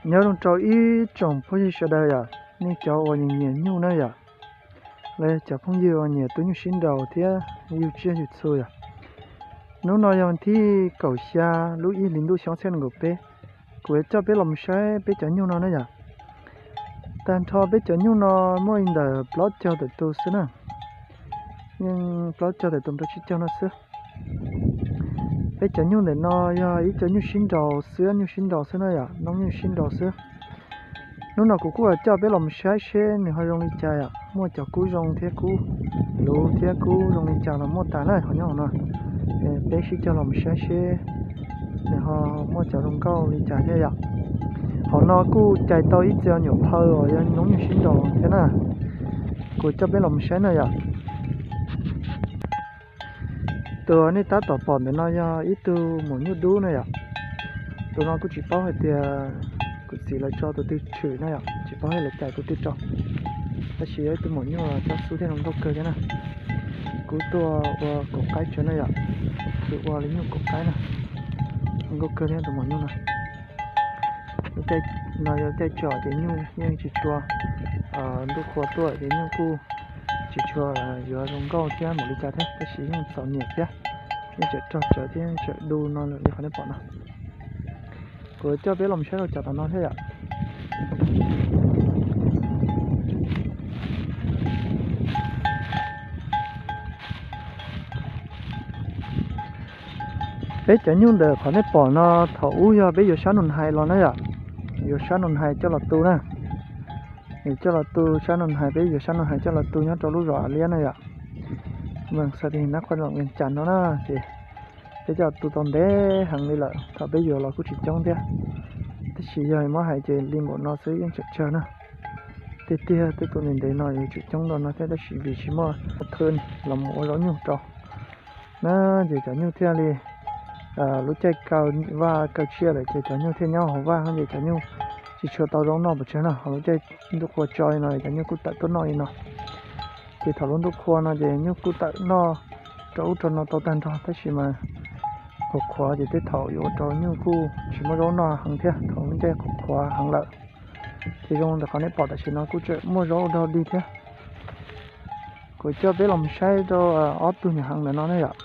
Nyob zoo rau ib tsoom phooj ywg sawv daws yom, nej cov uas nyiam nyiam nyuj na yom, los cov phooj ywg uas nyiam tus nyuj sib nraus thiab yug tsiaj yug txhu yom. Hnub no yog thib kaum xya lub ib hlis ntuj xyoo ob txhiab nees nkaum peb, kuv yuav coj peb los mus saib peb cov nyuj no na yom. Tag nrho peb cov nyuj no muaj li ntawm plaub caug tawm tus xwb na, yeej plaub caug tawm tus rau tsib caug no xwb. Peb cov nyuj ntawm no yog ib cov nyuj sib nraus xwb, nyuj sib nraus xwb na yom, noob nyuj sib nraus xwb. Hnub no kuv kuj coj peb los mus saib seb nws ho zoo li cas yom, muaj cov kub zoo thiab kub luv thiab kub zoo li cas los muaj tas na ho nyob hauv no. Peb sib cog los mus saib seb nws ho muaj cov zoo nkauj li cas thiab yom. Hauv no kuj cais tau ib txhia nyuam phawj uas yog noob nyuj sib nraus thiab na, kuv coj peb los mus saib na yom. Tus nej tab tom pom ntawm no yog ib tug maum nyuj dub na yom. Tus no kuj tsis paub hais tias kuv txiv lawv tso tus twg tshwm na yom, tsis paub hais lawv cais tus twg rau. Tab sis yog ib tug maum nyuj cob xub thiab zoo nkauj kawg thiab na. Kuv tuaj ua kaum qaib tso na yom, kuv ua li nyuj kaum qaib na. Zoo nkauj kawg thiab tus maum nyuj no. Lub caij no yog caij tsom ces nyuj yeej tsis tshua, ntuj qhua tuaj ces nyuj kuj tsis tshua yuav zoo nkauj thiab npaum li cas thiab, tab sis yeej txom nyem thiab, yeej tseem rog tsawv thiab yeej tseem du no li qhov nej pom no. Kuv coj peb los saib rau cov tom no thiab yom. Peb cov nyuj ntawm qhov nej pom no thaum ub yog peb yuav sab Nus Hais los na yom, yuav sab Nus Hais coj los tu na. Yuav coj los tu sab Nus Hais, peb yuav sab Nus Hais coj los tu nyob rau lub zos A Liab na yom. Mas xav tias nab qhuab loom Vias Cas no na, ces peb coj los tu tau ntev heev li lawm, thaum peb yuav los kuj tsis coob thiab. Tab sis yog muab hais ces li npaum no xwb yeej tseem tsawg na. Tiag tiag tej tus ntev ntev no yuav tsum coob dua no thiab, tab sis vim tsis muaj thwj los mus ua zaub nyuj rau na, ces cov nyuj thiaj li, lub caij kaw vaj kaw tsiaj lawm ces cov nyuj thiaj nyob hauv vaj ces cov nyuj tsis tshua tau zaub noj pes tsawg no. Ho lub caij ntuj qhua tso li no cov nyuj kuj tawm tuaj noj li no. Ces thaum lub ntuj qhua no ces nyuj kuj tawm noj rau ub rau no tau tag nrho, tab sis mas qhuav qhuav ces tej thaum yuav ua rau nyuj kuj tsis muaj zaub noj heev thiab, thaum lub caij qhuav qhuav heev lawm. Ces zoo ntawm qhov nej pom tam sim no kuj tseem muaj zaub dog dig thiab. Kuv coj peb los saib rau ob tug nyuam heev ntawm no na yom.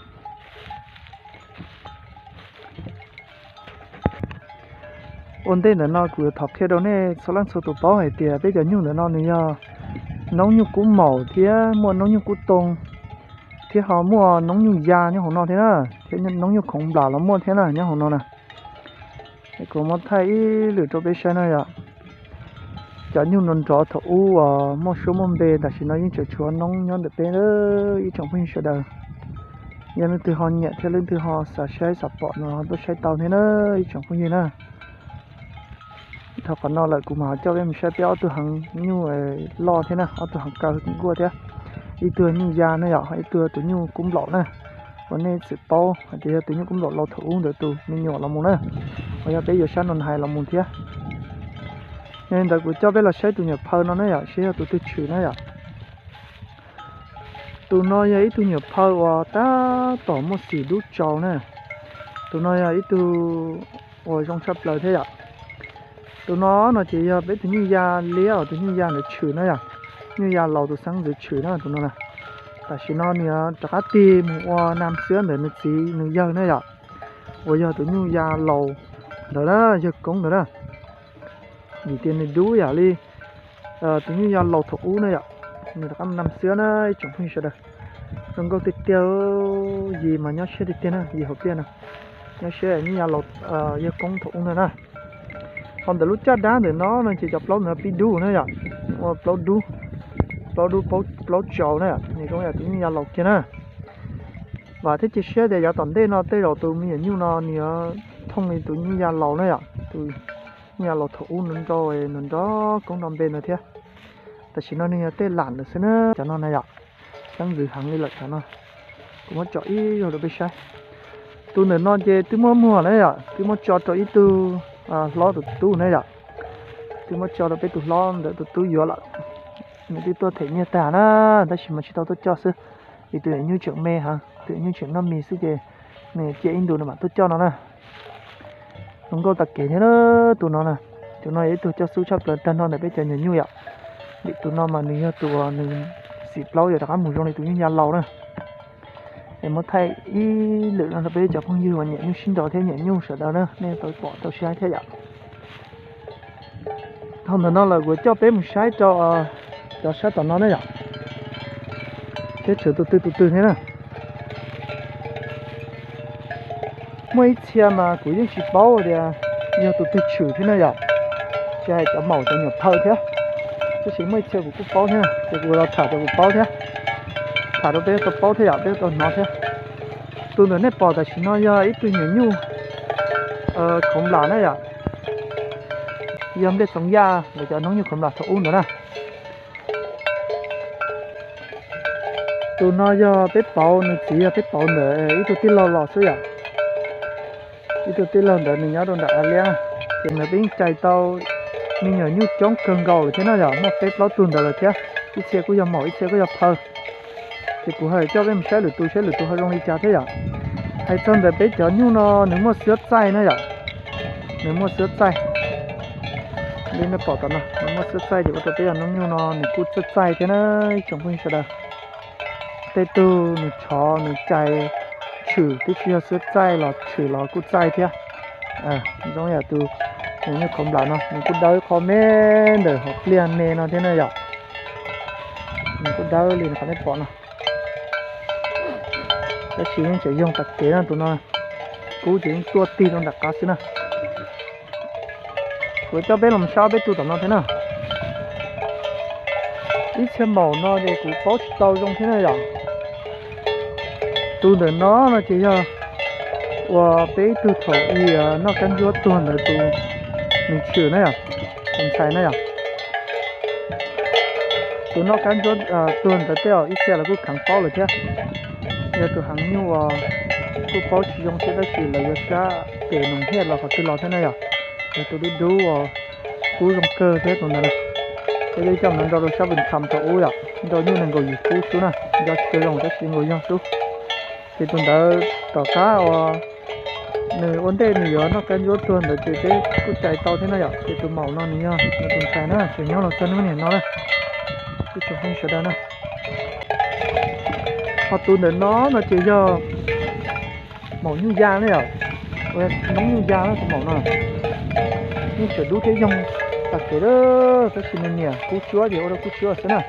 Ua ntej ntawm no kuv yuav thov qhia rau nej txhua leej txhua tus paub hais tias peb cov nyuj ntawm no nws yog noob nyuj kub maum thiab muaj noob nyuj kub too, thiab ho muaj noob nyuj ya nyob hauv no thiab na, thiab noob nyuj khoov nplam los muaj thiab na nyob hauv no na. Kuv muab thaij ib lwm rau peb saib na yom. Cov nyuj nrov nrov thaum ub uas muaj suab muaj npe tam sim no yeej tseem tshuav noob nyob ntawm peb ib tsoom phooj ywg sawv daws. Yog leej twg ho nyiam thiab leej twg ho xav saib xav pom no tuaj saib tau thiab na ib tsoom phooj ywg na. Dhau qhov no lawm kuv mam coj peb mus saib peb ob tug heev nyuj loj thiab na, ob tug heev kaw nkuaj thiab. Ib tug nyuj ya na yom, ib tug tus nyuj kub nplaum na, uas nej txawm paub hais tias yog tus nyuj kub nplaum laus thaum ub ntawd tus me nyuam los mus na, uas yog peb yuav sab Nus Hais los mus thiab. Yog li ntawd kuv coj peb los saib tus nyuam phawj no na yom, saib yog tus twg tshwm na yom. Tus no yog ib tug nyuam phawj uas tab tom muaj xim dub tsau na. Tus no yog ib tug uas zoo tshaj plaws thiab yom. Tus no no ces yog peb tus nyuj ya liab uas tus nyuj ya ntawd tshwm na yom. Nyuj ya laus tus xeeb ntxwv tshwm na tus no na. Tam sim no nws rov qab tig mus ua nam xiab ntawm nws txiv nws yawg na yom, uas yog tus nyuj ya laus ntawd na, yawg koob ntawd na. Vim tias nws dub yam li tus nyuj ya laus thaum ub na yom. Nws rov qab nam xiab na ib tsoom phooj ywg sawv daws. Zoo nkauj tiag tiag, yim mas nyob siab tiag tiag na, yim hauv pliaj no. Nyob siab nyuj ya laus, yawg koob thaum ub ntawd na. Ho ntawm lub caj dab ntawm no no ces cov plaub ntawd pib dub na yom. Ua plaub dub, plaub dub, plaub tsau na, nws zoo yam tus nyuj ya laus kiag na. Vam thiab cia siab tias yav tom ntej no tej zaum tus me nyuam nyuj no nws yuav thooj li tus nyuj ya laus na yom, tus nyuj ya laus thaum ub nrov nrov, nrov koob nrov npe ntawd thiab. Tam sim no nws yog tej lam lawm xwb na cov no na yom. Xeeb ntxwv heev li lawm cov no. Kuv muab tso ib zaug rau peb saib. Tus ntawm no ces twb muab muag na yom, twb muab tso rau ib tug hlob tus tub na yom. Twb muab tso rau peb tus hlob ntawm tus tub yuav lawm. Nws twb tuaj them nyiaj tag na, tab sis mas tsis tau tuaj coj xwb, vim tus nyuj tseem me heev, tus nyuj tseem noj mis xwb ces nws cia ib ntus nws mam tuaj coj no na. Zoo nkauj tag kev thiab na, tus no na, Tus no yog ib tug cob xub tshaj plaws tag nrho ntawm peb cov nyuam nyuj yom. Vim tus no mas nws yog tus uas nws xim plaub yog rov qab mus zoo li tus nyuj ya laus na. Es muab thaij ib lwm no rau peb cov phooj ywg uas nyiam nyuj sib nraus thiab nyiam nyuj sawv daws na, nej tau pom tau saib thiab yom. Thaum ntawm no lawm kuv coj peb mus saib rau cov sab tom no na yom. Teb tshwm tus twg tus twg thiab na. Muaj ib txhia mas kuv yeej tsis paub tias yog tus twg tshwm thiab na yom, tsis hais cov maum cov nyuam phaw thiab. Tab sis muaj ib txhia kuv kuj paub thiab, ces kuv los tham rau kuv paub thiab, tham rau peb tau paub thiab yom, peb tau hnov thiab. Tus ntawm nej pom tam sim no yog ib tug nyuam nyuj khoov nplas na yom, yog nplej txoov yaj los cov noob nyuj khoov nplas thaum ub ntawd na. Tus no yog peb pauv, nws txiv yog peb pauv ntawm ib tug tij laug los xwb yom. Ib tug tij laug ntawd nws nyob rau nram av liab, ces ntawd peb yeej cais tau me nyuam nyuj coob kawg nkaus lawm thiab no yom, muaj peb plaub tug ntawd lawm thiab, ib txhia kuj yog maum ib txhia kuj yog phaw. Ces kuv hais coj peb mus saib lwm tus, saib lwm tus ho zoo li cas thiab yom. Hais txog ntawm peb cov nyuj no nws muaj xwab txaij na yom, nws muaj xwab txaij. Li nej pom tom no nws muaj xwab txaij ces ua rau peb cov noob nyuj no nws kuj txaij txaij thiab na, ib tsoom phooj ywg sawv daws. Tej tug nws tshov nws cais tshwm twb tsis yog xwab txaij los tshwm los kuj txaij thiab. Zoo yam tus nyuam nyuj khoov nplas no nws kuj dawb qhov me ntawm hauv pliaj me no thiab na yom. Nws kuj dawb li qhov nej pom no. Tab sis yeej tseem yoog tas kev na, tus no kub ces yeej tuaj tig rau nram qab xwb na. Kuv coj peb los saib peb tus tom no thiab na. Ib txhia maum no ces kuv paub tsis tau zoo thiab na yom. Tus ntawm no no ces yog uas peb ib tug thaum i noj kab ntsuab tuag ntawd tus nws tshwm na yom, tus ntxhais na yom. Tus noj kab ntsuab tuag ntawd tej zaum ib txhia lawv kuj kheev paub lawm thiab. Yog tus heev nyuj uas kuj paub tsis zoo thiab tab sis lawv yuav sab pem nus hiaj los qhov twg los thiab na yom. Yog tus dub dub uas kub zoo kawg thiab tus ntawd na. Peb coj mus nrau rau sab Vim Kham thaum ub yom, nrau nyuj nees nkaum yim kub xwb na, nco tsis zoo tab sis nkaus yog xwb. Ces tus ntawd tom qab uas nws ua ntej nws yuav noj kab ntsuab tuag ntawd ces peb kuj cais tau thiab na yom. Ces tus maum no nws yog nws tus ntxhais na, tseem nyob los txog hnub niam no na. Ib tsoom phooj ywg sawv daws na, ho tus ntawm no no ces yog maum nyuj ya na yom, noob nyuj ya na tus maum no. Yeej tseem dub thiab yoog tas kev lawm tab sis nws niam kub tsuab ces ua rau kub tsuab xwb na.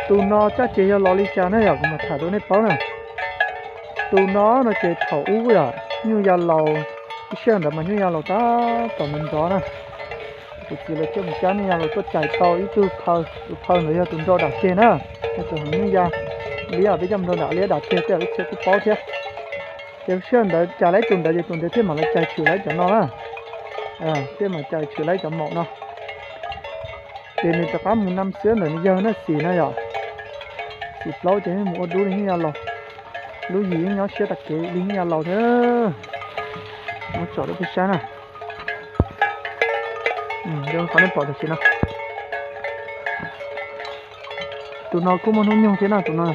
Tus no tsab ces yog los li cas na yom, kuv mam tham rau nej paub na. Tus no no ces thaum ub yom, nyuj ya laus, ib sij hawm ntawd mas nyuj ya laus tab tom ntxov ntxov na. Kuv txiv lawv thiaj mus cab nyuj ya laus tuaj cais tau ib tug phaw, tus phaw ntawd yog tus nrau dam ceg na. Yog tus heev nyuj ya liab, peb coj mus nrau dam liab dam ceg tej zaum ib txhia kuj paub thiab. Ces sij hawm ntawd cais lawv tus ntawd ces tus ntawd thiaj mam li cais tshwm lawv cov no na. Thiaj mam cais tshwm lawv cov maum no. Ces nws rov qab mus nam xiab ntawm nws yawg na, xim na yom, xim plaub ces mus ua dub li nyuj ya laus. Lub yim yeej nyob siab tas kev li nyuj ya laus thiab. Muab tsom rau peb saib na. Qhov nej pom tam sim no, tus no kuj muaj hnub nyoog thiab na tus no.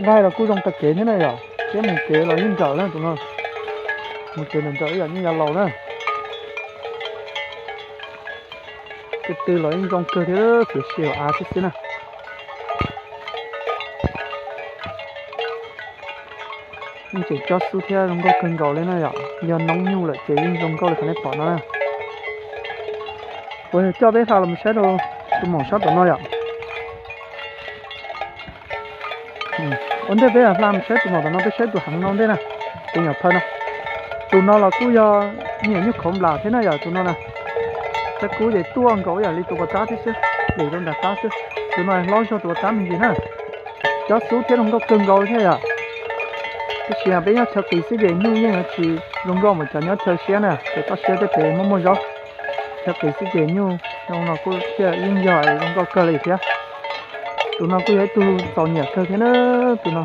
Nqaij los kuj zoo tag kev thiab na yom, thiab mus kev los yeej nrawm na tus no. Mus kev nrawm nrawm ib yam nyuj ya laus na. Tus twg los yeej zoo kawg thiab, fiv si av xwb xwb na. Yeej tseem cob xub thiab zoo nkauj kawg nkaus li na yom, yog noob nyuj lawm ces yeej zoo nkauj li qhov nej pom no na. Kuv coj peb hla los saib rau tus maum sab tom no yom. Ua ntej peb hla mus saib tus maum tom no, peb saib tus heev no ntej na, tus nyuam phaw no. Tus no los kuj yog me nyuam nyuj khoov nplas thiab na yom, tus no na. Tsab kub ces tuaj nkaus ib yam li tus puas tab thiab xwb, pem rau nram qab xwb. Tus no hlob zog tus puas tab me ntsis na. Cob xub thiab zoo nkauj kawg nkaus thiab yom. Tab sis peb nyob chaw qis xwb ces nyuj yeej yuav tsis zoo nkauj mas cov nyob chaw siab na, ces toj siab tej pem muaj muaj zaub. Chaw qis xwb ces nyuj zoo no kuj thiaj yeej yog zoo nkauj kawg li thiab. Tus no kuj yog ib tug txaus nyiam kawg thiab na, tus no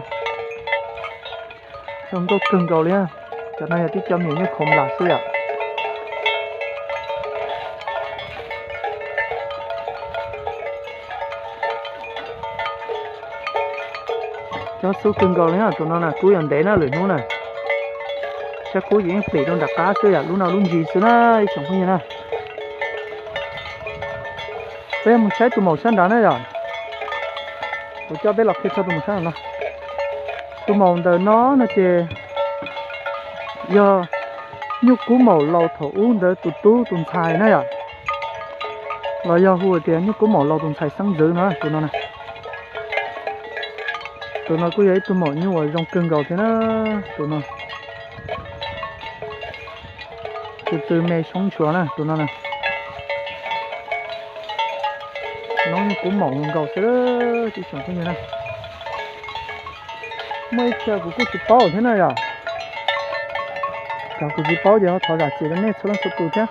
zoo nkauj kawg nkaus li. Cov no yog tib co me nyuam nyuj khoov nplas xwb yom. Cob xub kawg nkaus li, tus no na kub yuav ntev na lwm hnub na. Cov kub ces yeej pem rau nram qab xwb yom, lub no lub ntsis xwb na ib tsoom phooj ywg na. Peb mus saib tus maum sab nrad na yom. Kuv coj peb los qhia txog tus maum sab nrad no. Tus maum ntawm no no ces yog nyuj kub maum laus thaum ub ntawd tus tub tus ntxhais na yom, los yog hu tias nyuj kub maum laus tus ntxhais xeeb ntxwv no tus no na. Tus no kuj yog ib tug maum nyuj uas zoo kawg nkaus thiab na. Tus no tus tw me soob ntshua na tus no na. Noob nyuj kub maum nkaus xwb ib tsoom phooj ywg na. Muaj ib txhia kuv kuj tsis paub thiab na yom. Cov kuv tsis paub ces ho thov zam txim rau nej txhua leej txhua tus thiab.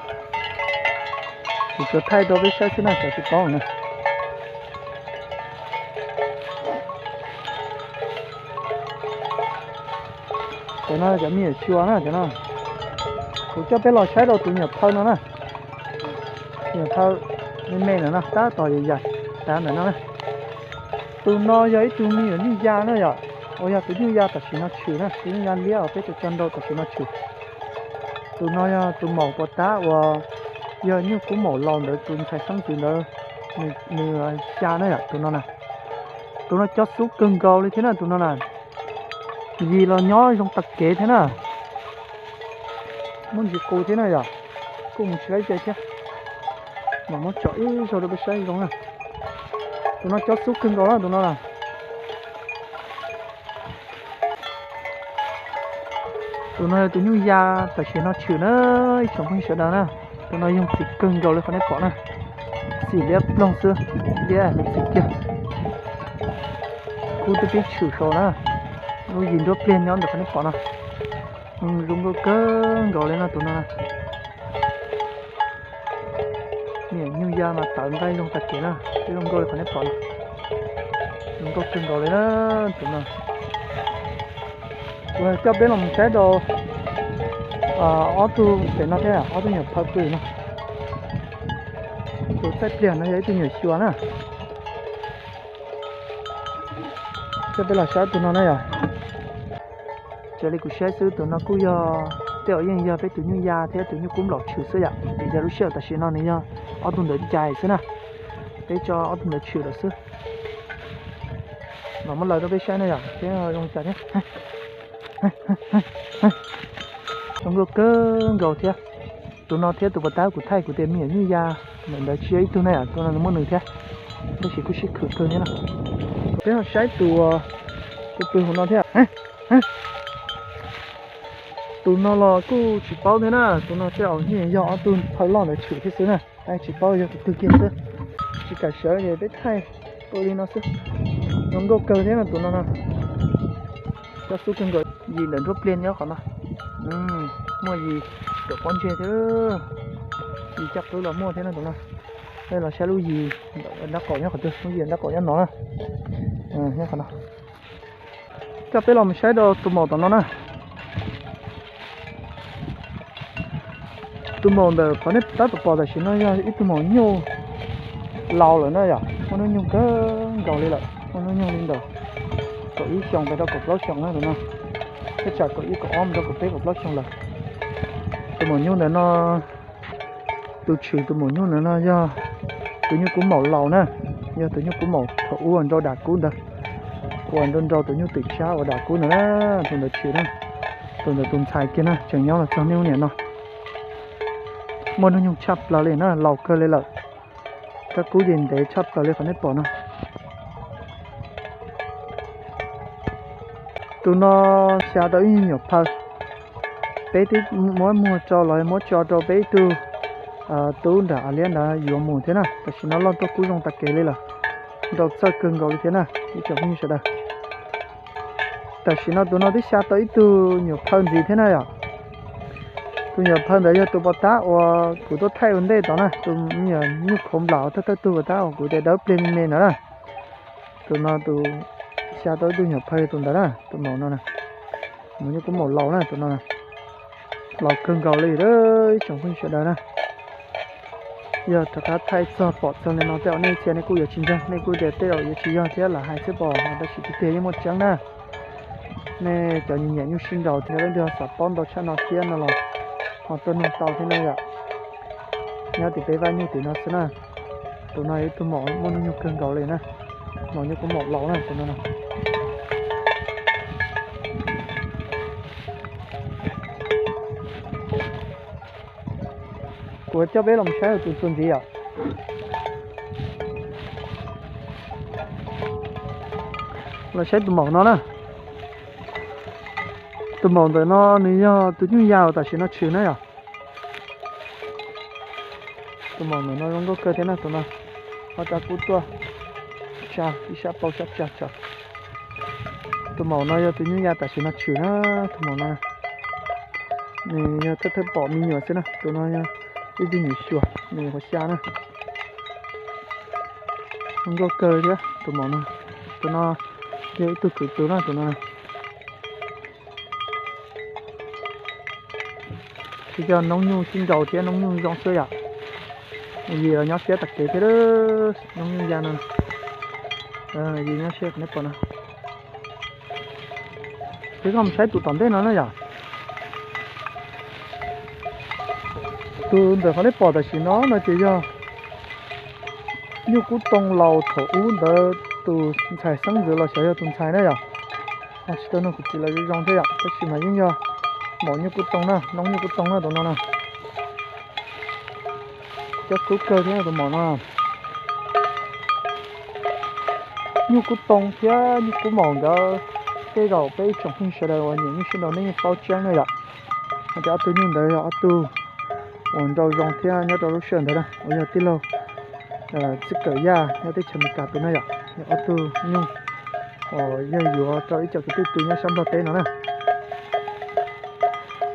Kuv tsuas thaij rau peb saib xwb na, cov tsis paub na. Cov no cov me nyuam xyuas na cov no. Kuv coj peb los saib rau tus nyuam phaw no na. Nyuam phaw me me ntawm no tab tom yaim yaim tav ntawm no na. Tus no yog ib tug me nyuam nyuj ya na yom, uas yog tus nyuj ya tam sim no tshwm na, tus nyuj ya liab uas peb tau tso nrau tam sim no tshwm. Tus no yog tus maum puas tab uas yog nyuj kub maum laus ntawd tus ntxhais xeeb ntxwv ntawd nws xya na yom, tus no na. Tus no cov xub kawg nkaus li thiab na tus no na. Yis los nyob zoo tag kev thiab na. Muaj ntsis qus thiab na yom, kuj mus tsis laib ce thiab. Mam muab tso ib zaug rau peb saib zoo na. Tus no cov xub kawg nkaus na tus no na. Tus no yog tus nyuj ya tam sim no tshwm na ib tsoom phooj ywg sawv daws na. Tus no yoog txiv kawg nkaus li qhov nej pom na. Xim liab ploog xwb, liab txiv kiag. Kub twb pib tshwm saud na. Lub yis nruab pliag nyob ntawm qhov nej pom no. Zoo nkauj kawg nkaus li no tus no. Niam nyuj ya mas tawv nqaij zoo tag kev na, zoo nkauj li qhov nej pom no. Zoo nkauj kawg nkaus li na tus no. Kuv coj peb los mus saib rau ob tug pem no thiab, ob tug nyuam phaw pw no. Tus txaij pliag no yog ib tug nyuam xyuas na. Coj peb los saib tus no na yom. Raws li kuv saib xwb tus no kuj yog tej zaum yeej yog peb tus nyuj ya thiab tus nyuj kub maum tshwm xwb yom, vim yog lub sij hawm tam sim no nws yog ob tug ntawd cais xwb na. Peb tso ob tug ntawd tshwm lawm xwb. Mam muab lawv rau peb saib na yom, peb zoo cas thiab. Zoo nkauj kawg nkaus thiab. Tus no thiab tus puas tab kuv thaij kuv tias me nyuam nyuj ya ntawm ntawd tsis yog ib tug na yom, tus no nws muaj nws thiab. Tab sis kuj sib khwm kawg thiab no. Peb ho saib tus, tus pw hauv no thiab. Tus no los kuj tsis paub thiab na, tus no tej zaum yeej yog ob tug phaw loj ntawd tshwm thiab xwb na, tab tsis paub yog tus twg kiag xwb. Tsis kam sawv ces peb thaij ua li no xwb. Zoo nkauj kawg thiab no tus no no. Cov xub kawg nkaus, yis ntawm nruab pliag nyob qhov no. Muaj yis cov pob ntseg thiab, yis caj qwb los muaj thiab no tus no. Peb los saib lub yis nrab qaum nyob qhov twg, lub yis nrab qaum nyob no na. Nyob qhov no. Coj peb los mus saib rau tus maum tom no na. Tus maum ntawm qhov nej tab tom pom tam sim no yog ib tug maum nyuj laus lawm na yom, muaj hnub nyoog kawg nkaus li lawm, muaj hnub nyoog li ntawm kaum ib xyoos mus rau kaum plaub xyoos na tus no, thaj tsam kaum ib kaum ob mus rau kaum peb kaum plaub xyoos lawm. Tus maum nyuj ntawm no, tus tshwm tus maum nyuj ntawm no yog tus nyuj kub maum laus na, yog tus nyuj kub maum thaum ub uas nrau dam kub ntawd, uas nrau nrau tus nyuj twm tshab uas dam kub ntawd na, tus ntawd tshwm na, tus ntawd tus ntxhais kiag na tseem nyob los txog niaj hnub niam no. Muaj hnub nyoog tshaj plaws li na, laus kawg li lawm. Kab kub ces ntev tshaj plaws li qhov nej pom no. Tus no xya tau ib nyuag nyuam phaw, peb twb muab muag tso los muab tso rau peb ib tug tub nram av liab ntawd yuav mus thiab na, tam sim no loj tuaj kub zoo tag kev li lawm, nrau txawj kawg nkaus li thiab na ib tsoom phooj ywg sawv daws. Tam sim no tus no twb xya tau ib tug nyuam phaw ntxiv thiab na yom. Tus nyuam phaw ntawd yog tus puas tab uas kuv tuaj thaij ua ntej tod na, tus me nyuam nyuj khauv nplam uas thawj thawj tug puas tab uas kuv tias dawb pliag me me ntawd na. Tus no tus xya tau ib tug nyuam phaw tus ntawd na, tus maum no na. Maum nyuj kub maum laus na tus no, laus kawg nkaus li ib tsoom phooj ywg sawv daws na. Yog rov qab thaij txog pom txog li no tej zaum nej txhia nej kuj yuav tsis ntseeg, nej kuj tias tej zaum yuav tsis yog thiab lam hais xwb pom, tab sis tiag tiag yeej muaj tseeb na. Nej cov nyiam nyuj sib nraus thiab leej twg xav paub ntau tshaj no thiab no los ho tuaj nug tau thiab na yom. Nyob tim peb vaj nyuj tim no xwb na. Tus no yog ib tug maum muaj hnub nyoog kawg nkaus li na. Maum nyuj kub maum laus na tus no. Kuv coj peb los saib tus txuas ntxiv yom. Los saib tus maum no na. Tus maum ntawm no nws yog tus nyuj ya uas tam sim no tshwm na yom. Tus maum ntawm no zoo nkauj kawg thiab na tus no. Ob rab kub tuaj tsa ib sab paub sab tsa tso. Tus maum no yog tus nyuj ya tam sim no tshwm na. Tus maum no nws yog thawj thawj pom me nyuam xwb na. Tus no yog ib tug nyuam xyuas nws qhuav xya na. Zoo nkauj kawg thiab tus maum no. Tus no yog ib tug kwv tus na tus no. Tsis yog noob nyuj sib nraus thiab noob nyuj zoo xwb yom. Yus los nyob siab tas kev thiab, noob nyuj ya no. Yus nyob siab qhov nej pom no. Peb mus saib tus tom ntej no na yom. Tus ntawm qhov nej pom tam sim no no ces yog nyuj kub too laus thaum ub ntawd tus ntxhais xeeb ntxwv los xyov yog tus ntxhais na yom. Tsis tau nug kuv txiv lawv zoo thiab yom, tab sis mas yeej yog maum nyuj kub too na, noob nyuj kub too na tus no na. Cov kub kawg thiab tus maum no. Nyuj kub too thiab nyuj kub maum nkawd, tej zaum peb ib tsoom phooj ywg sawv daws uas nyiam nyuj sib nraus nej yeej paub tseeb na yom. Hais tias ob tug nyuj ntawd yog ob tug uas nraus zoo thiab nyob rau lub sij hawm ntawd na uas yog tij laug Txij Kawm Yaj nyob teb chaws Amelikas pem no yom, yog ob tug nyuj uas yog yuav rau ib co kwv tij tu nyob sab Nplog teb no na.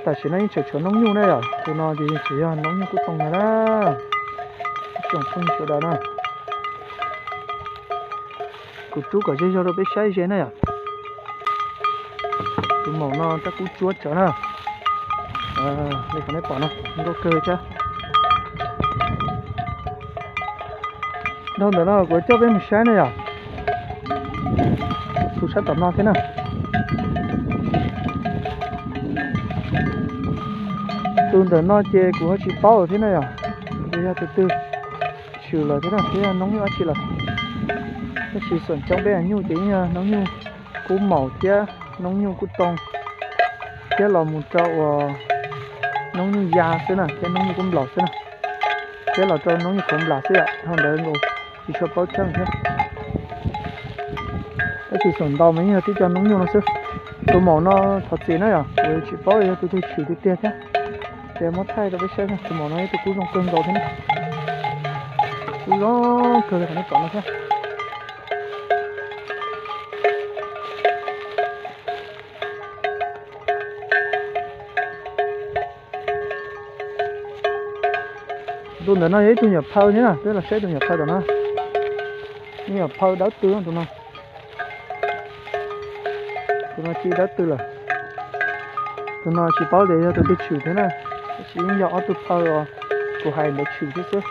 Tam sim no yeej tseem tshuav noob nyuj na yom, tus no ces yeej tseem yog noob nyuj kub too no na. Ib tsoom phooj ywg sawv daws na, kuv rub kom ze zog rau peb saib ze na yom. Tus maum no rab kub tsuab tsawv na. Li qhov nej pom no nkauj kawg thiab. Dhau ntawm no kuv coj peb mus saib na yom. Tus sab tom no thiab na. Tus ntawm no ces kuv ho tsis paub lawm thiab na yom, ces yog tus twg tshwm lawm thiab na, thiab yog noob nyuj dab tsi lawm. Tab sis xoom coob peb nyuj ces yeej yog noob nyuj kub maum thiab noob nyuj kub too, thiab los mus rau uas noob nyuj ya xwb na, thiab noob nyuj kub nplaum xwb na, thiab los rau noob nyuj khuav nplas xwb yom, dhau ntawd nkaus tsis tshua paub tseeb thiab. Tab sis xoom ntau mas yeej yog tib co noob nyuj no xwb. Tus maum no thov txim na yom, kuv tsis paub yog tus twg tshwm tiag tiag thiab. Ces muab thaij rau peb saib, tus maum no yog tus kub zoo kawg nkaus thiab na. Kub zoo kawg li qhov nej pom no thiab. Tus ntawm no yog ib tug nyuam phaw thiab na, peb los saib tus nyuam phaw tom no. Nyuam phaw dawb tw tus no. Tus no ci dawb tw lawm. Tus no tsis paub tias yog tus twg tshwm thiab na, tab sis yeej yog ob tug phaw uas kuv hais ntawd tshwm thiab xwb.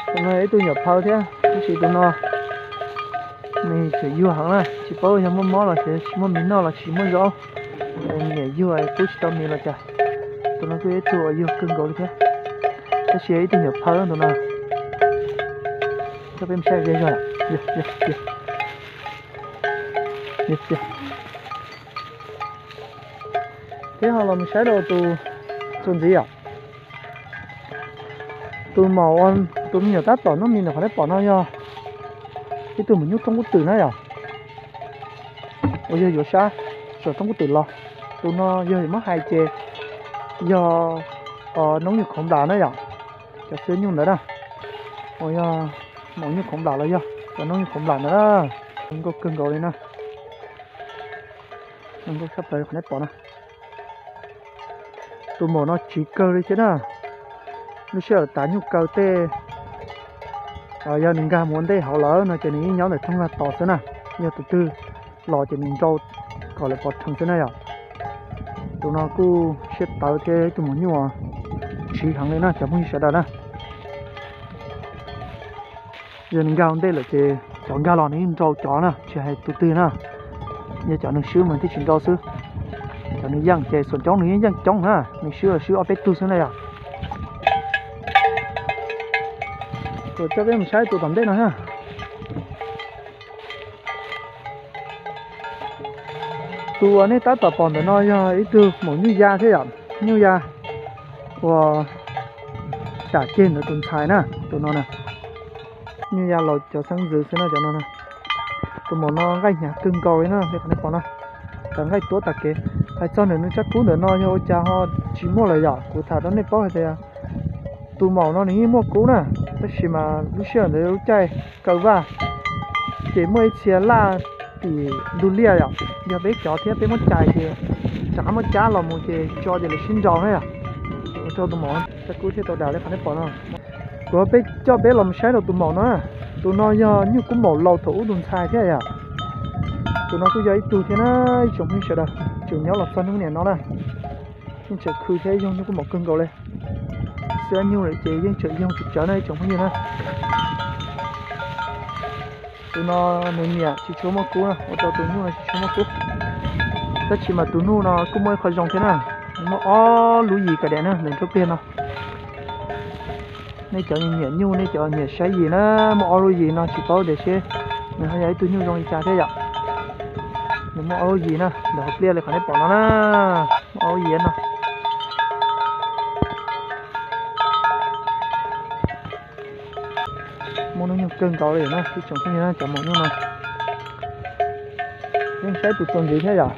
Tus no ib tug nyuam phaw thiab, tab sis tus no nws tseem yuag heev na, tsis paub yog muaj mob los tsis muaj mis noj los tsis muaj zaub, niam yuag pub tsis tau mis los cas. Tus no kuj yog ib tug uas yuag kawg nkaus li thiab, tab sis yog ib tug nyuam phaw tus no. Coj peb mus saib ze zog. Thiab ho los mus saib rau tus txuas ntxiv yom. Tus maum, tus me nyuam tab tom nub mis ntawm qhov nej pom no yog ib tug maum nyuj roob kub twm na yom, uas yog yuav sab saum roob kub twm los. Tus no yog muab hais ces yog noob nyuj khoov nplas na yom, cov xib nyuj ntawd na, uas yog maum nyuj khoov nplas los yog cov noob nyuj khoov nplas ntawd na. Zoo nkauj kawg nkaus li na. Zoo nkauj tshaj plaws qhov nej pom na. Tus maum no tsiv kawg li thiab na. Lub sij hawm tav nyuj kaw tej, yog nws nkag mus ua ntej hauv lawm no ces nws yeej nyob ntawm rooj vag tos xwb na. Yog tus twg los ces nws nrau kom lawv pov rhees xwb na yom. Tus no kuj siab tawv thiab ib tug maum nyuj tsiv heev li na cov phooj ywg sawv daws na. Yog nws nkag ua ntej lawm ces Cov nkag los nws yeej nrau cov na, tsis hais tus twg na. Yog cov nws swb mas thiaj tsis nrau xwb. Cov nws yeej ces xuam coob nws yeej yeej coob na, nws swb los swb ob peb tug xwb na yom. Kuv coj peb mus saib tus tom ntej no na. Tus uas nej tab tom pom ntawm no yog ib tug maum nyuj ya thiab yom, nyuj ya uas dam ceg ntawd tus ntxhais na, tus no na. Nyuj ya laus cov xeeb ntxwv xwb na cov no na. Tus maum no nqaij hnyav kawg nkaus li na, li qhov nej pom no. Cov nqaij tuab tas kev. Hais txog ntawm nws tsab kub ntawm no yog ua cas ho tsis muaj lawm yom, kuv tham rau nej paub hais tias tus maum no nws yeej muaj kub na, tab sis mas lub sij hawm ntawd lub caij kaw vaj ces muaj ib txhia laj tim ntug liaj yom, yog peb cov thiab peb muab cais ces rov qab muab cab los mus ces tso ces lawv sib nraus na yom. Ua rau tus maum tsab kub thiaj tau dam li qhov nej pom no. Kuv peb coj peb los saib rau tus maum no na. Tus no yog nyuj kub maum laus thaum ub tus ntxhais thiab yom. Tus no kuj yog ib tug thiab na, ib tsoom phooj ywg sawv daws, tseem nyob los txog hnub niam no na. Yeej tseem khw thiab, yog nyuj kub maum kawg nkaus li. Xwb nyuj lawm ces yeej tseem yog tus tsawv na ib tsoom phooj ywg na. Tus no nws niam tsis tshua muaj kub na, ua rau tus nyuj no tsis tshua muaj kub. Tab sis mas tus nyuj no kuj muaj ib qho zoo thiab na, nws muaj ob lub yim kav diam na ntawm nruab pliaj no. Nej cov nyiam nyuj, nej cov nyiam saib yim na, muaj ob lub yim no tsis paub tias seb nws ho yog ib tug nyuj zoo li cas thiab yom. Nws muaj ob lub yim na, ntawm hauv pliaj li qhov nej pom no na, muaj ob lub yim no. Muaj hnub nyoog kawg nkaus li na ib tsoom phooj ywg na, cov maum nyuj no. Yeej saib tus txuas ntxiv thiab yom.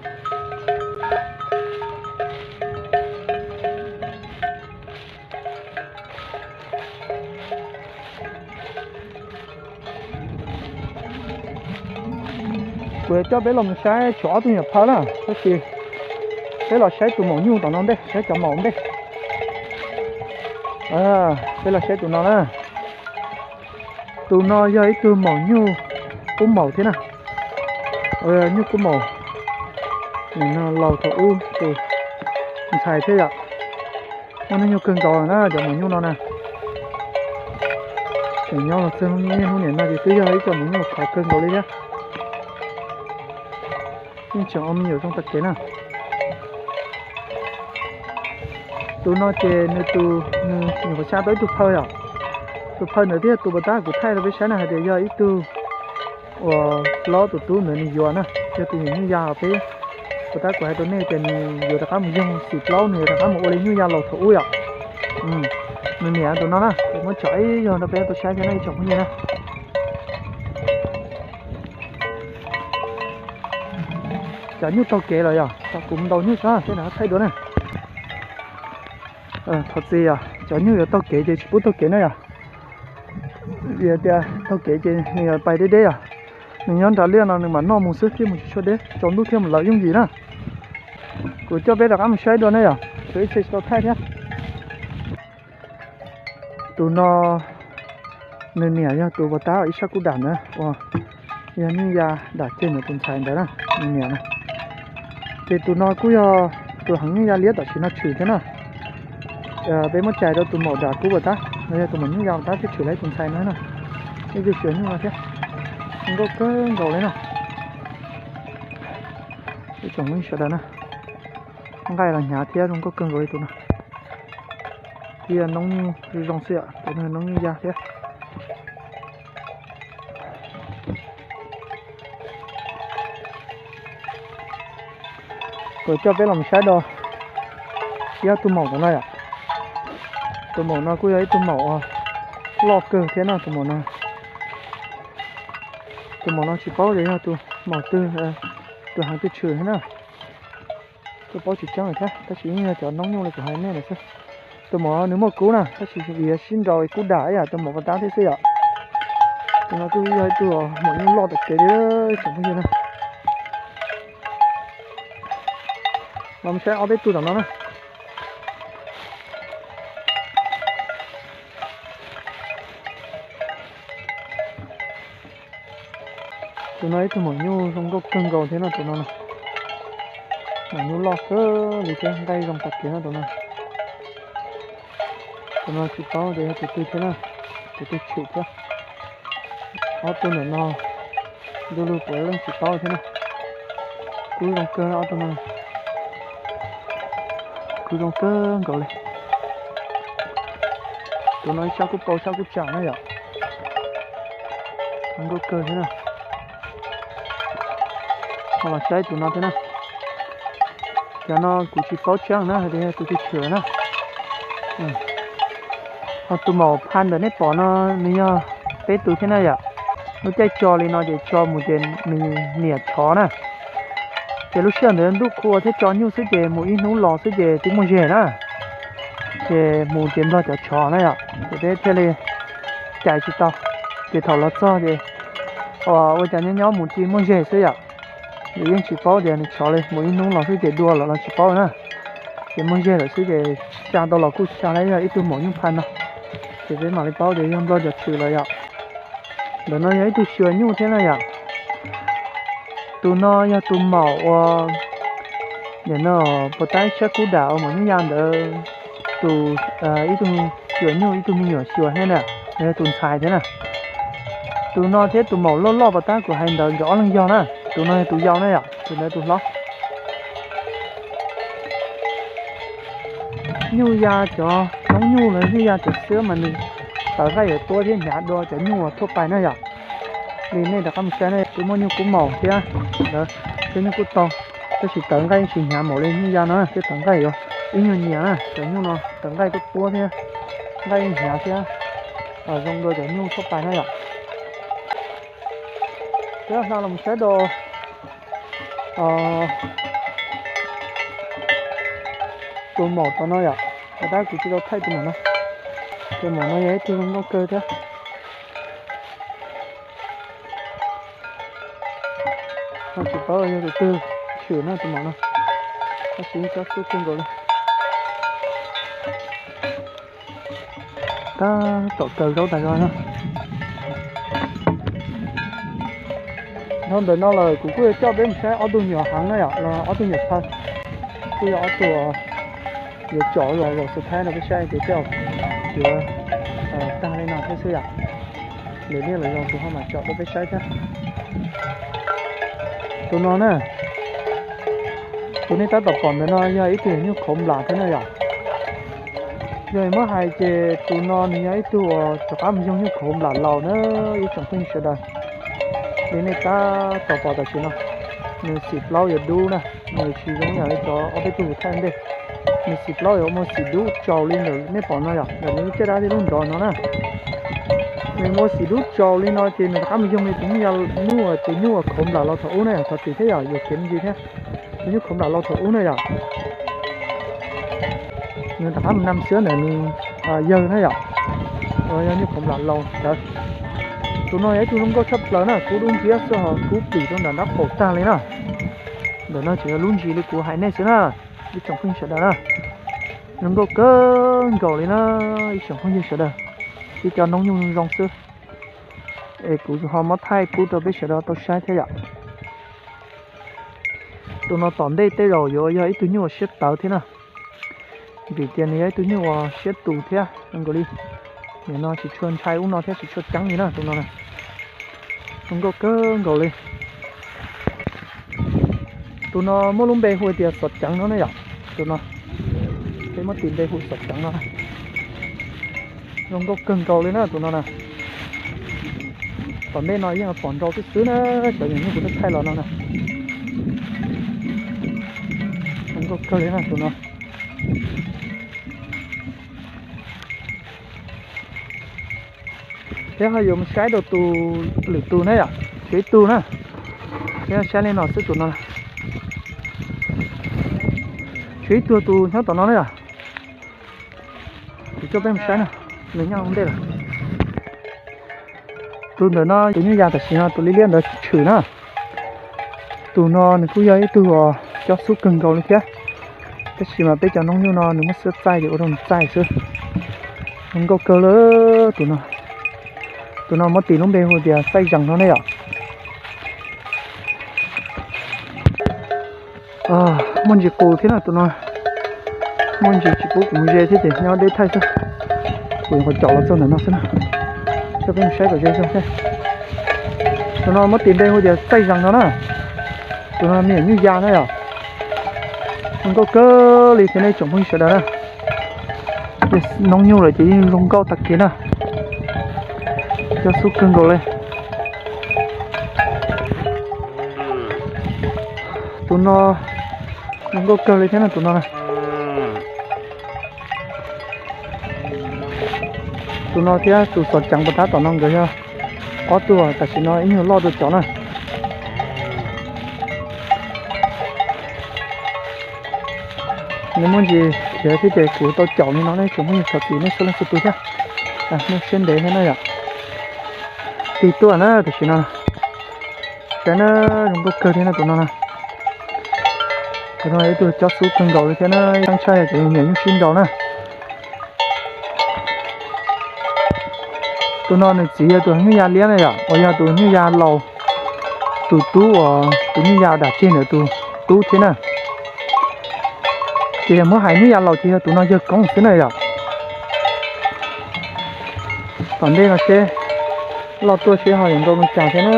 Kuv coj peb los mus saib tshuav ob tug nyuam phawj na, tab sis peb los saib tus maum nyuj tom no ntej, saib cov maum ntej. Peb los saib tus no na. Tus no yog ib tug maum nyuj kub maum thiab na. Nyuj kub maum, nws laus thaum ub tus ntxhais thiab yom. Muaj hnub nyoog kawg nkaus na cov maum nyuj no na. Tseem nyob los txog niaj hnub niam no ces twb yog ib co maum nyuj khov kawg nkaus li thiab. Yeej tseem ua me nyuam zoo tag kev na. Tus no ces nws tus, nws nyuam qhuav xya tau ib tug phawj yom. Tus phawj ntawd thiab tus puas tab kuv thaij rau peb saib na hais tias yog ib tug uas plaub tus tub ntawd nws yuav na, yog tus nyuam nyuj ya os peb. Puas tab kuv hais rau nej tias nws yuav rov qab mus yoog xim plaub, nws yuav rov qab mus ua li nyuj ya laus thaum ub yom. Nws niam tus no na, kuv muab tsom ib zaug rau peb tau saib thiab na ib tsoom phooj ywg na. Cov nyuj taug kev los yog, kuv mus ntaus nyuj tso peb rov qab thaij dua na. Thov txim yom, cov nyuj yuav taug kev ces tsis pub taug kev na yom. Vim tias taug kev ces nws yuav pais deb deb yom. Nws nyob nram liaj no nws mam noj mus xwb, thiaj mus tsis tshua deb, tsaus ntuj thiaj mus lawv yooj yim na. Kuv coj peb rov qab mus saib dua na yom, tshuav ib txhia tsis tau thaij thiab. Tus no nws niam yog tus puas tab ib sab kuj dam ntawd uas yog nyuj ya dam ceg ntawd tus ntxhais ntawd na, nws niam na. Ces tus no kuj yog tus heev nyuj ya liab tam sim no tshwm thiab na. Peb muab cais rau tus maum dam kub puas tab, no yog tus maum nyuj ya puas tab thiaj tshwm lawv tus ntxhais no na. Ib tug siav nyuj no thiab, zoo nkauj kawg nkaus li na. Ib tsoom sawv daws na, nqaij los hnyav thiab zoo nkauj kawg nkaus li tus no. Thiab noob nyuj zoo zoo xwb yom, tus no noob nyuj ya thiab. Kuv coj peb los saib do ib ob tug maum tom no yom. Tus maum no kuj yog ib tug maum loj kawg thiab no tus maum no. Tus maum no tsis paub tias yog tus maum twg, tus heev twg tshwm thiab na. Kuj paub tsis tseeb lawm thiab, tab sis yeej yog cov noob nyuj li kuv hais nej lawm xwb. Tus maum nws muaj kub na, tab sis vim sib nraus kub dam ib yam tus maum puas tab thiab xwb yom. Tus no kuj yog ib tug maum nyuj loj tom kev li tsoom phooj ywg na. Los saib ob peb tug tom no na. Tus no ib tug maum nyuj zoo nkauj kawg nkaus thiab no tus no. Maum nyuj loj kawg li thiab nqaij zoo tag kev no tus no. Tus no tsis paub tias yog tus twg thiab na, tus twg tshwm thiab. Ob tug ntawm no Du lug puas leej tsis paub thiab na. Kub zoo kawg ob tug no, kub zoo kawg nkaus li. Tus no ib sab kub pau sab kub tsam na yom. Zoo nkauj kawg thiab na. Ho los saib tus no thiab na. Cov no kuv tsis paub tseeb na, hais tias yog tus twg chwm na. Ho tus maum pha ntawm nej pom no nws yog peb tus thiab na yom. Lub caij tso li no ces tso mus ces nws niam tshov na. Ces lub sij hawm ntawd ntuj qhua thiab tso nyuj xwb ces mus ib hnub los xwb ces twb muaj zeg na. Ces mus ces nplog cov tshov na yom, ces peb thiaj li cais tsis tau. Ces thaum los txog ces ua cas nyob nyob mus cia muaj zeg xwb yom. Nws yeej tsis paub tias nws tshov li, mus ib hnub los xwb ces dua lawm los tsis paub na. Ces muaj zeg lawm xwb ces xa tau los kuj xa lawm, yog ib tug maum nyuj pha no. Ces peb mam li paub tias yog nplog cov tshwm lawm yom. Ntawm no yog ib tug xyuas nyuj thiab na yom. Tus no yog tus maum uas nim no puas tab ib sab kub dam uas maum nyuj ya ntawd, tus ib tug xyuas nyuj ib tug me nyuam xyuas thiab na, yog tus ntxhais thiab na. Tus no thiab tus maum loj loj puas tab kuv hais ntawd nkawd ob leeg yog na. Tus no yog tus yau na yom, tus ntawd tus hlob. Nyuj ya cov noob nyuj los nyuj ya cov xwb mas nws tawv nqaij yuav tuab thiab hnyav dua cov nyuj uas thuaj pais na yom. Li nej rov qab mus saib na, twb muaj nyuj kub maum thiab ntawd, twb nyuj kub tau, tab sis tawv nqaij tsis hnyav npaum li nyuj ya no thiab, tawv nqaij yuav ib nyuag nyias na. Cov nyuj no tawv nqaij tuab tuab thiab, nqaij hnyav thiab, zoo dua cov nyuj thuaj pais na yom. Peb hla los saib rau tus maum tom no yom, tab kuv tsis tau thaij tus maum no. Tus maum no yog ib tug zoo nkauj kawg thiab. Ho tsis paub yog tus twg tshwm na tus maum no, tab sis cob xub kawg nkaus li. Tab tom kaw zaub tas zog no. Dhau ntawm no lawm kuv kuj yuav coj peb mus saib ob tug nyuam heev na yom, los ob tug nyuam phaw. Kuj yog ob tug yuav tsom los zaum xub thaib no peb saib tias tej zaum yuav tag li no thiab xwb yom. Lwm niaj lwm zaus kuv ho mam tsom rau peb saib thiab. Tus no na, tus nej tab tom pom ntawm no yog ib tug nyuj qhauv nplam thiab na yom. Yog muab hais ces tus no nws yog ib tug uas rov qab mus yoog nyuj qhauv nplam laus na ib tsoom phooj ywg sawv daws. Li nej tab tom pom tam sim no, nws xim plaub yuav dub na, nws tsis zoo yam li cov ob peb tug thaij ntej. Nws xim plaub yuav ua xim dub tsaus li ntawm nej pom no yom, ntawm nws lub caj dab thiab lub nrov no na. Nws ua xim dub tsaus li no ces nws rov qab mus yoog li tus nyuj ya, nyuj tus nyuj uas qhauv nplam laus thaum ub na yom, thaum twg thiab yom, yuam kev me ntsis thiab. Tus nyuj qhauv nplam laus thaum ub na yom. Nws rov qab mus nam xwb ntawm nws yawg na yom. Yog nyuj qhauv nplam laus ntawd. Tus no yog ib tug zoo nkauj tshaj plaws na, kub dub nciab xwb ho kub plim rau nram nrab qaum tag li na. Ntawm no tseem yog lub ntsis li kuv hais nej xwb na, ib tsoom phooj ywg sawv daws na. Zoo nkauj kawg nkaus li na, ib tsoom phooj ywg sawv daws. Tib co noob nyuj zoo xwb. Es kuv ho muab thaij pub rau peb sawv daws tau saib thiab yom. Tus no tom ntej tej zaum yuav yog ib tug nyuj uas siab tawv thiab na, vim tias nws yog ib tug nyuj uas siab tus thiab zoo nkaus li. Nim no tsis tshua ntshai ub no thiab tsis tshua ceeb li na tus no. Zoo nkauj kawg nkaus li. Tus no muaj lub npe hu tias xov ceev no na yom. Tus no peb muab tis npe hu xov ceev no. Zoo nkauj kawg nkaus li na tus no na. Tom ntej no yeej pom nrau xwb xwb na, cov nyuam nyuj kuv twb thaij los no na. Zoo nkauj kawg li na tus no. Peb ho yuav mus saib rau tus lwm tus na yom, tshuav ib tug na. Peb saib li no xwb tus no. Tshuav ib tug tus nyob tom no na yom. Kuv coj peb mus saib na, nws nyob ntej lawm. Tus ntawm no tus nyuj ya tam sim no tus liab liab ntawd tshwm na. Tus no nws kuj yog ib tug uas cob xub kawg nkaus li thiab, tab sis mas peb cov noob nyuj no nws muab xiab txaij ces ua rau nws txaij xwb. Zoo nkauj kawg li tus no. Tus no muab tis lub npe hu tias txaij zees no ne yom. Muaj ntsis qus thiab na tus no, muaj ntsis tsis pub kuv mus ze thiab ces nyob deb thaij xwb. Kuv yuav qhuav caum los txog ntawm no xwb na, coj peb mus saib kom ze zog thiab. Tus no muab tis npe hu tias txaij zas no na. Tus no me nyuam nyuj ya na yom. Zoo nkauj kawg li thiab nej tsoom phooj ywg sawv daws na. Ces noob nyuj lawm ces yeej zoo nkauj tag kev na. Cov xub kawg nkaus li. Tus no zoo nkauj kawg li thiab no tus no na. Tus no thiab tus xov ceev puas tab tom no nkawd yog ob tug tam sim no ib nyuag loj dua cov na. Nws muaj ntsis khiav thiab ces kuv tau caum li no nej tsoom phooj ywg thov txim nej txhua leej txhua tus thiab. Nej siab ntev thiab na yom. Tig tuaj na tam sim no. Saib na, zoo nkauj kawg thiab na tus no na. Tus no ib tug cov xub kawg nkaus li thiab na, ib txhab tshaj yog cov me nyuam nyuj sib nraus na. Tus no nws txiv yog tus nyuj ya liab na yom, uas yog tus nyuj ya laus, tus tub uas tus nyuj ya dam tseg ntawd tus tub thiab na. Ces yog muab hais nyuj ya laus ces yog tus no yawg koob xwb na yom. Tom ntej no seb loj tuaj seb ho yuav nrau li cas thiab na.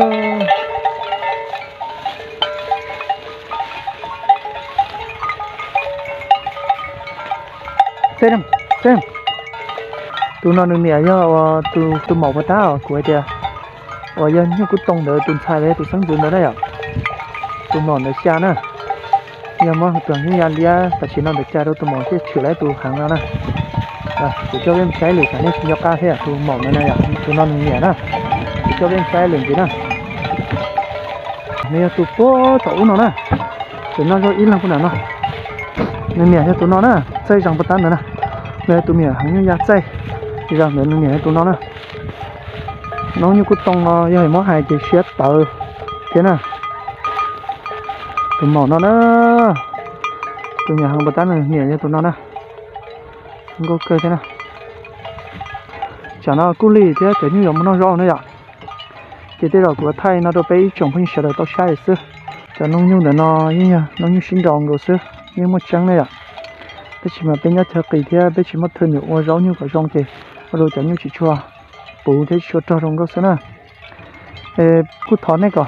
Tus no nws niam yog tus maum puas tab os, kuv hais tias uas yog nyuj kub toog ntawd tus ntxhais los yog tus xeeb ntxwv ntawd na yom. Tus maum ntawd xya na. Yog muab tus nyuj ya liab tam sim no ntawd xya rau tus maum thiaj tshwm lawv tus heev no na. Kuv coj peb saib lwm tsam nej tsis nco qab thiab tus maum ntawd na yom, tus no nws niam na. Kuv coj peb saib lwm ntxiv na. Nws yog tus puag thaum ub no na. Tseem noj zaub ib leeg puag nram no. Nws niam yog tus no na, txaij zas puas tab ntawd na. Nws yog tus niam heev nyuj ya txaij zas ntawd, nws niam yog tus no na. Noob nyuj kub toog no yog muab hais ces siab tawv thiab na. Tus maum no na, tus niam heev puas tab nws niam yog tus no na. Nkauj kawg thiab na. Tsam no kuj lig thiab cov nyuj yuav mus noj zaub na yom. Ces tej zaum kuv thaij no rau peb ib tsoom phooj ywg sawv daws tau saib xwb. Cov noob nyuj ntawm no yeej yog noob nyuj sib nraus nkaus xwb, yeej muaj tseeb na yom. Tab sis mas peb nyob chaw qis thiab peb tsis muaj thwj nws ua zaub nyuj kom zoo ces ua rau cov nyuj tsis tshua puv thiab tsis tshua rog zoo nkauj xwb na. Kuj thov nej kom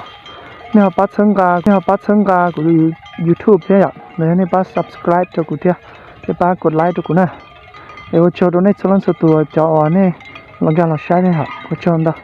nej ho pab txhawb nqa, nej ho pab txhawb nqa kuv YouTube thiab yom, los yog nej pab subscribe rau kuv thiab, nej pab kos like rau kuv na. Es ua tsaug rau nej txhua leej txhua tus cov uas nej los nkag los saib nej hom, ua tsaug ntau.